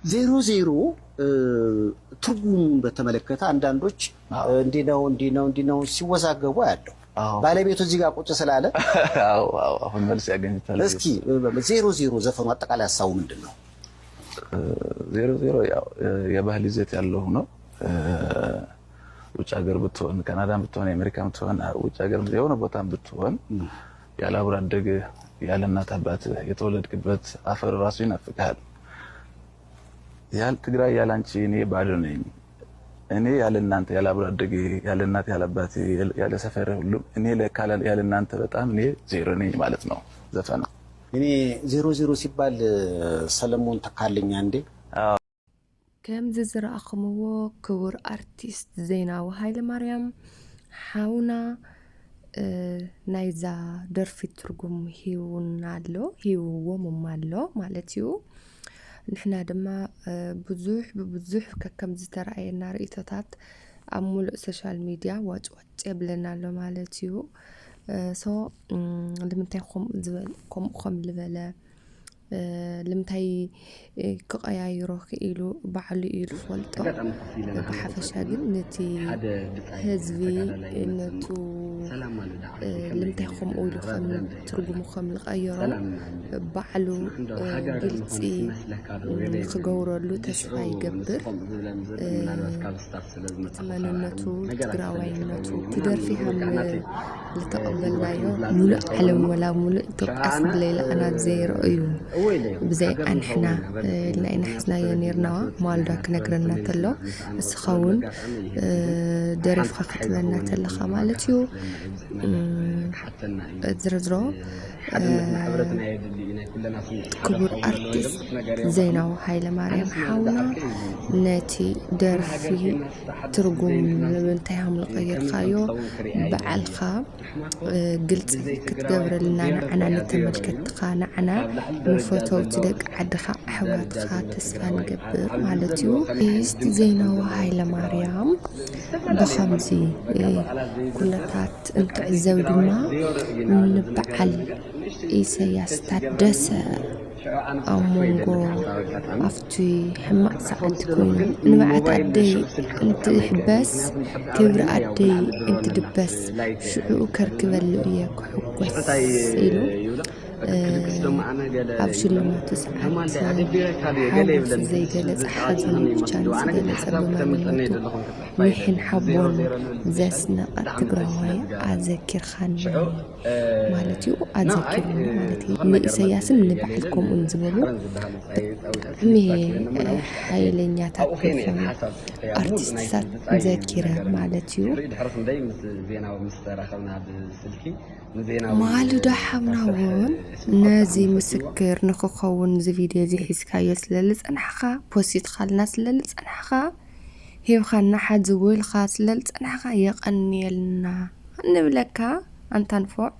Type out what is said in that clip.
ዜሮ ዜሮ ትርጉሙን በተመለከተ አንዳንዶች እንዲህ ነው እንዲህ ነው እንዲህ ነው ሲወዛገቡ ያለው። ባለቤቱ እዚህ ጋር ቁጭ ስላለ አሁን መልስ ያገኝታል። እስኪ ዜሮ ዜሮ ዘፈኑ አጠቃላይ ሀሳቡ ምንድን ነው? ዜሮ ዜሮ ያው የባህል ይዘት ያለው ነው። ውጭ ሀገር ብትሆን፣ ካናዳም ብትሆን፣ የአሜሪካ ብትሆን፣ ውጭ ሀገር የሆነ ቦታም ብትሆን ያለ አብሮ አደግ፣ ያለ እናት አባት፣ የተወለድክበት አፈር ራሱ ይናፍቅሃል። ያል ትግራይ ያላንቺ እኔ ባዶ ነኝ። እኔ ያለ እናንተ፣ ያለ አብሮ አደጌ፣ ያለ እናት፣ ያለ አባቴ፣ ያለ ሰፈር ሁሉም እኔ ለካ ያለ እናንተ በጣም እኔ ዜሮ ነኝ ማለት ነው ዘፈኑ። እኔ ዜሮ ዜሮ ሲባል ሰለሞን ተካልኛ እንዴ? ከምዚ ዝረኣኹምዎ ክቡር ኣርቲስት ዜናዊ ሃይለማርያም ሓውና ናይዛ ደርፊ ትርጉም ሂቡና ኣሎ፣ ሂብዎም እሞ ኣሎ ማለት እዩ። ንሕና ድማ ብዙሕ ብብዙሕ ከከም ዝተረኣየና ርእይቶታት ኣብ ሙሉእ ሶሻል ሚድያ ዋጭ ዋጭ የብለና ኣሎ ማለት እዩ። ሶ ልምንታይ ከምኡ ዝበል ከምኡ ከም ዝበለ ልምንታይ ክቐያይሮ ክኢሉ ባዕሉ እዩ ዝፈልጦ። ብሓፈሻ ግን ነቲ ህዝቢ ነቱ ልምንታይ ከምኡ ኢሉ ከም ትርጉሙ ከም ዝቐየሮ ባዕሉ ግልፂ ንክገብረሉ ተስፋ ይገብር። እቲ መንነቱ ትግራዋይነቱ እቲ ደርፊ ከም ዝተቐበልናዮ ሙሉእ ዓለም ወላ ሙሉእ ኢትዮጵያስ ብለይላ ኣናት ዘይረእዩ ብዘይ ኣንሕና ኢልና ኢና ሒዝናዮ ነይርናዋ። ማልዳ ክነግረና ተሎ እስኻ እውን ደሪፍካ ክትበና ተለኻ ማለት እዩ። ዝረዝሮ ክቡር ኣርቲስት ዜናዊ ሃይለማርያም ሓውና ነቲ ደርፊ ትርጉም ንምንታይ ከም ዝቐየርካዮ ባዕልኻ ግልፂ ክትገብረልና ንዓና ንተመልከትካ ንዓና ንፈተውቲ ደቂ ዓድኻ ኣሕዋትኻ ተስፋ ንገብር ማለት እዩ። ኣርቲስት ዜናዊ ሃይለማርያም ብኸምዚ ኩነታት እንትዕዘብ ድማ ንበዓል ኢሰያስ ታደሰ ኣብ መንጎ ኣብቲ ሕማቕ ሰዓት ኮይኑ ንብዓት ኣደይ እንትሕበስ ክብሪ ኣደይ እንትድበስ ሽዑ ከርክበሉ እየ ክሕጎስ ኢሉ ኣብ ሽልማቱ ሰዓት ሓጎሱ ዘይገለጸ ሓዘኑ ብቻ ንዝገለጸ ብመንነቱ ኒሕን ሓቦን ዘስነቐት ትግራዋይ ኣዘኪርኻኒ ማለት እዩ። ኣዘኪሩኒ ማለት እዩ። ንኢሰያስን ንበዓል ከምኡን ዝበሉ ብጣዕሚ ሓይለኛታት ዝኾኑ ኣርቲስትታት ዘኪረ ማለት እዩ። ማሉዳ ሓውና እውን ነዚ ምስክር ንክኸውን እዚ ቪድዮ እዚ ሒዝካዮ ስለልፀናሕኻ ፖሲትካልና ስለልፀናሕኻ ሂብኻና ሓዚ ውልኻ ስለልፀናሕኻ የቐንየልና ንብለካ ኣንታ ንፉዕ።